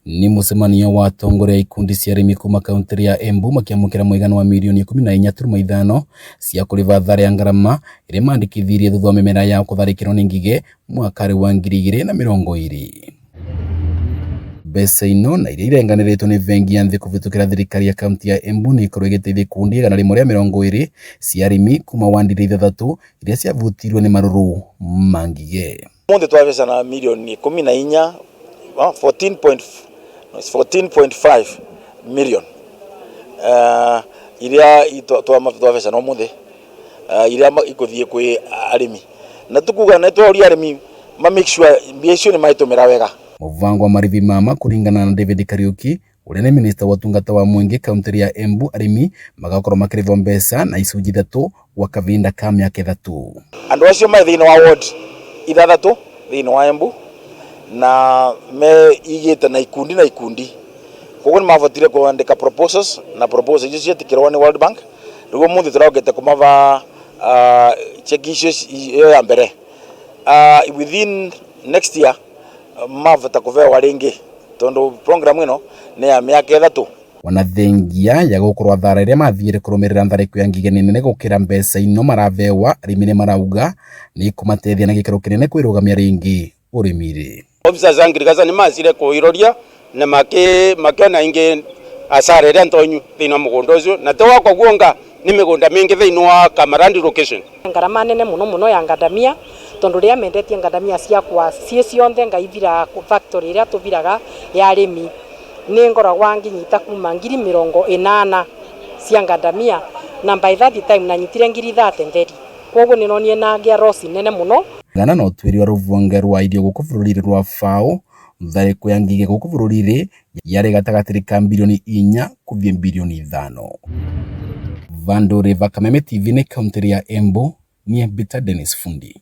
Nĩ mũcemanio wa atongoria a ikundi cia arĩmi kuma kaũntĩ ya Embu makĩamũkĩra mũigana wa mirioni 14.5 cia kũrĩba thara ya ngarama ĩrĩa mandĩkithirie thutha wa mĩmera yao kũtharĩkĩrwo nĩ ngigĩ mwaka wa 2020. Mbeca ino na iria irenganĩrĩtwo nĩ bengi ya nthĩ kũvĩtũkĩra thirikari ya kaũntĩ ya Embu nĩ ikorwo igĩteithia ikundi 120 cia arĩmi kuma wandi 6 iria ciavutirwo nĩ marũrũ ma ngigĩ. Mũthĩ twavecana mirioni 14, 14.5 million iria twavecana ũmũthĩ, iria ikũthiĩ kwĩ arĩmi, na tukuga nĩ tworia arĩmi ma make sure mbia icio nĩ maitũmĩra wega. Mũbango wa marĩhi mama kũringana na David Kariuki ũrĩa nĩ minista wa ũtungata wa mũingĩ kaũntĩ ya Embu, arĩmi magakorwo makĩrĩhwo mbeca na icunjĩ 3 gwa kavinda ka mĩaka 3. Andũ acio me thĩinĩ wa ward 6 thĩinĩ wa Embu na me igĩte na ikundi na ikundi, koguo nĩ mabotire kwandĩka proposals na proposals icio cietĩkĩrwo nĩ World Bank. Rĩu ũmũthĩ tũrokĩte kũmaba cheki icio iyo ya mbere, within next year mavota kũbewa rĩngĩ tondũ program ĩno nĩ ya mĩaka 3. Ona thengia ya gũkorwo athara ĩrĩa mathiire kũrũmĩrĩra tharĩko ya ngigĩ nĩ nene gũkĩra mbeca ino marabewa, arĩmi nĩ marauga nĩ ikũmateithia na gĩkĩro kĩnene kwĩrũgamia rĩngĩ ũrĩmi-rĩ. Officers a agriculture nĩ macire kũiroria na makiona ingi asara ĩrĩa ntonyu thĩinĩ wa mũgũnda ũcio, na te wakwa guonga nĩ mĩgũnda mĩingĩ thĩinĩ wa Kamarandi location. Ngarama nene mũno mũno ya ngadamia, tondu rĩrĩa mendetie ngadamia ciakwa ciĩ cionthe ngaithira factory ĩrĩa tũthiraga ya arĩmi, nĩ ngoragwa nginyita kuma 80,000 cia ngadamia, na by that time nanyitire 30,000 theri, koguo nĩ nonire nagĩa loss nene mũno. Gana na ũtuĩria wa rũhonge rwa irio gũkũ bũrũri-inĩ rwa FAO, tharĩko ya ngigĩ gũkũ bũrũri-inĩ yarĩ gatagatĩ ka mbirioni 4 kũthiĩ mbirioni 5. Vandũ River Kameme TV nĩ kaũntĩ ya Embu, niĩ Peter Dennis Fundi.